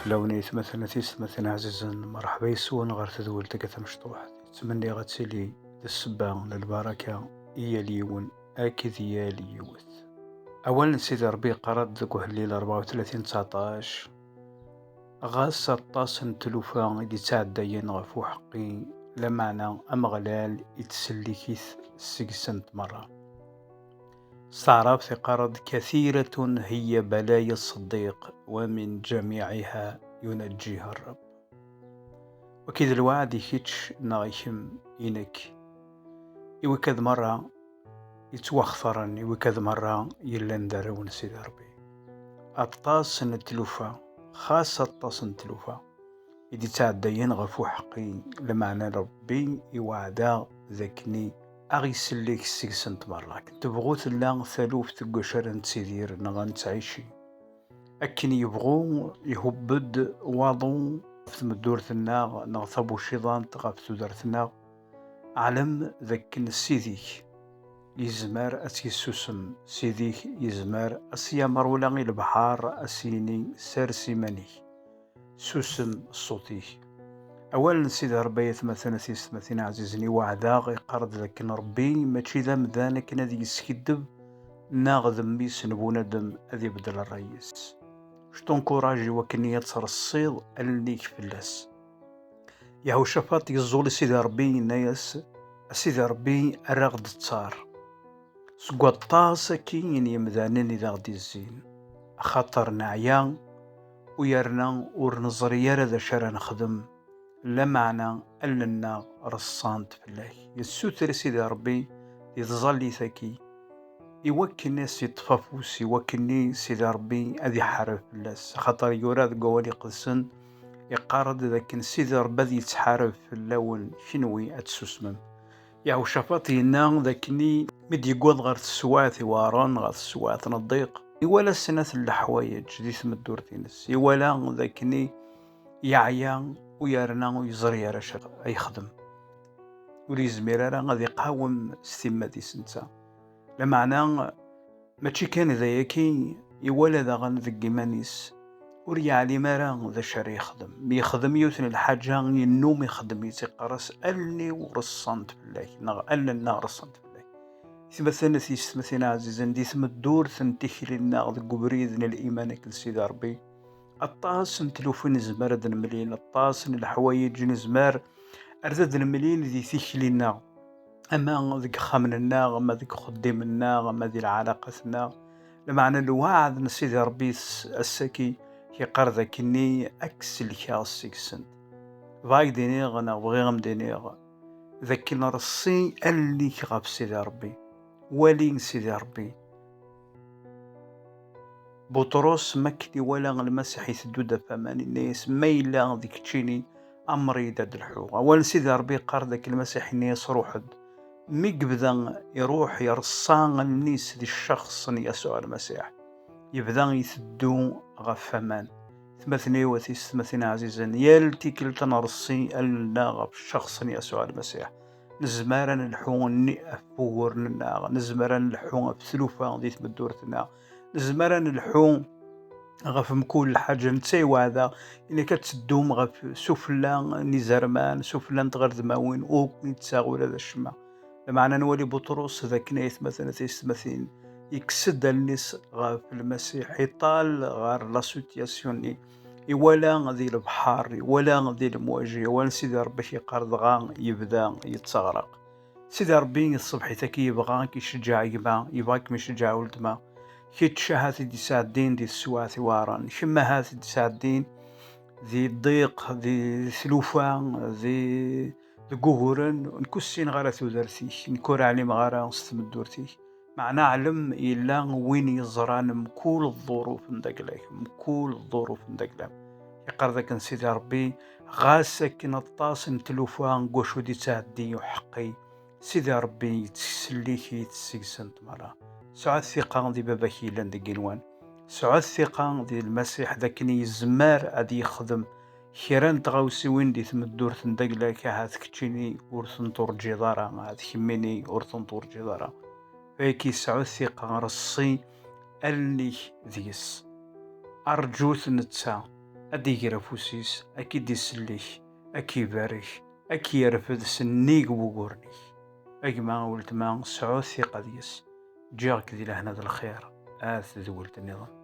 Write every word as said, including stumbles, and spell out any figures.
Fell-awen aytmaten, a tiyessetmatin ɛzizen, merḥba yes-wen ɣer tedwilt-agi tamecṭuḥt. Ttmenniɣ ad tili d ssebba n lbaraka i yal yiwen akked yal yiwet. Awal n Sidi Ṛebbi yeqqar-d deg Uhellil rebɛa u tlatin tseɛṭac: "Ɣas aṭas n tlufa i d-ittɛeddayen ɣef uḥeqqi, lameɛna Ameɣlal ittsellek-it seg-sent merra." S taɛrabt iqqar-d: "Kathiratun hiya balaya ṣṣeddiq, wa min jamiɛiha yunaǧǧiha Ṛṛabb." Waki d lweɛd i kečč neɣ i kemm, i nekk, i wikad merra yettwaxtaren, i wikad merra yellan d arraw n Sidi Ṛebbi. Aṭas n tlufa, xas aṭas n tlufa, i d-ittɛeddayen ɣef uḥeqqi, lameɛna Ṛebbi iweɛd-aɣ d akken a ɣ-isellek seg-sent merra. Akken tebɣu tella taluft deg wacu ara nettidir neɣ ad nettɛici. Akken yebɣu ihubbed waḍu ɣef tmeddurt-nneɣ neɣ tabuciḍant ɣef tudert-nneɣ, ɛlem d akken Ssid-ik yezmer ad tt-yessusem. Ssid-ik yezmer ad s-yamer ula i lebḥer, ad s-yini: "Sers iman-ik, susem ṣṣut-ik." Awal n Sidi Ṛebbi, aytmaten, a tiyessetmatin ɛzizen, iweɛd-aɣ, iqqar-d d akken Ṛebbi mačči d amdan akken ad yeskiddeb, neɣ d mmi-s n bunadem ad ibeddel ṛṛay-is. Je t'encourage i wakken ad tṛeṣṣiḍ allen-ik fell-as. Yehucafaṭ yeẓẓul i Sidi Ṛebbi, yenna-yas: "A Sidi Ṛebbi, err-aɣ-d ttar seg waṭas akkin n yemdanen i d aɣ-d-izzin, axaṭer neɛya, u yerna ur neẓri ara d acu ara nexdem, lameɛna allen-nneɣ reṣṣant fell-ak." Yessuter i Sidi Ṛebbi di tẓallit-agi, i wakken ad s-yeṭṭef afus, i wakken i Sidi Ṛebbi ad iḥareb fell-as, axaṭer yura deg Wawal Iqedsen, iqqar-d d akken Sidi Ṛebbi ad yettḥareb fell-awen, kenwi ad tsusmem. Yehucafaṭ yenna d akken i mi d-yewweḍ ɣer teswiɛt iweɛṛen, ɣer teswiɛt n ddiq, iwala snat n leḥwayeǧ di tmeddurt-ines. Iwala d akken i yeɛya, u yerna ur yeẓri ara acu ara yexdem. Ur yezmir ara ad iqawem s timmad-is netta. Lameɛna mačči kan d ayagi, iwala daɣen deg yiman-is ur yeɛlim ara d acu ara yexdem. Mi yexdem yiwet n lḥaǧa, yennum ixeddem-itt, iqqar-as: "Allen-iw reṣṣant fell-ak", neɣ "Allen-nneɣ reṣṣant fell-ak." Aytmaten, a tiyessetmatin ɛzizen, di tmeddurt n tikli-nneɣ deg ubrid n liman akked Sidi Ṛebbi, aṭas n tlufa nezmer ad nemlil, aṭas n leḥwayeǧ nezmer ar d ad nemlil di tikli-nneɣ, ama deg ixxamen-nneɣ, ama deg uxeddim-nneɣ, ama di lɛalaqat-nneɣ. Lameɛna lweɛd n Sidi Ṛebbi s-, ass-agi yeqqar d akken-nni ad k-sellkeɣ seg-sent. Bɣiɣ ad k-d-iniɣ, neɣ bɣiɣ ad m-d-iniɣ d akken reṣṣi allen-ik ɣef Sidi Ṛebbi, wali Sidi Ṛebbi. Buṭrus, mi akken iwala Lmasiḥ iteddu-d ɣef waman, yenna-yas: "Ma yella d keččini, amr-iyi-d ad d-lḥuɣ." Awal n Sidi Ṛebbi yeqqar-d akken Lmasiḥ yenna-yas: "Ṛuḥ-d." Mi yebda iṛuḥ, ireṣṣa allen-is di ccex n Yasuɛ Lmasiḥ, yebda iteddu ɣef waman. Aytmaten-iw, a tiyessetmatin ɛzizen, yal tikkelt ad nreṣṣi allen-nneɣ ɣef ccex n Yasuɛ Lmasiḥ, nezmer ad nelḥu ɣef wuguren-nneɣ, nezmer ad nelḥu ɣef tlufa di tmeddurt-nneɣ, nezmer ad nelḥu ɣef mkul lḥaǧa. Netta iweɛd-aɣ, yenna-k ad teddum ɣef sufella n izerman, sufella n tɣerdmawin, ur ken-ittaɣ ula d acemma. Lameɛna nwali Buṭrus d akken, aytmaten, a tiyessetmatin, yekkes-d allen-is ɣef Lmasiḥ, iṭal ɣer la situation-nni, iwala di lebḥer, iwala di lemwaji, awal n Sidi Ṛebbi yeqqar dɣa yebda yettaɣraq. Sidi Ṛebbi, ṣṣbeḥ-agi yebɣa ad k-icejjeɛ gma, yebɣa ad kem-icejjeɛ weltma. Kečč ahat i d-isɛeddin di teswiɛt iweɛṛen, kemm ahat i d-isɛeddin di ddiq, di tlufa, di, deg uguren, nekk ur ssineɣ ara tudert-ik, nekk ur ɛlimeɣ ara s tmeddurt-ik. Meɛna ɛlem, yella win yeẓran mkul ḍḍuruf n dagla-k, mkul ḍḍuruf n dagla-m. Yeqqar d akken Sidi Ṛebbi, ɣas akken aṭas n tlufa deg wacu d-ittɛeddi uḥeqqi, Sidi Ṛebbi yettsellek-it seg-sent merra. Sɛu ttiqa di Baba-k yellan deg igenwan. Sɛu ttiqa di Lmasiḥ d akken yezmer ad yexdem kra n tɣawsiwin di tmeddurt n dagla-k, ahat keččini ur ten-turǧiḍ ara, ahat kemmini ur ten-turǧiḍ ara. Ayagi sɛu ttiqa, reṣṣi allen-ik deg-s. Arǧut netta, ad d-iger afus-is, ad k-id-isellek, ad k-ibarek, ad k-yerfed s nnig wuguren-ik. A gma, a weltma, sɛut tiqad yes, ǧǧiɣ-k di lehna d lxir, ar tedwilt nniḍen.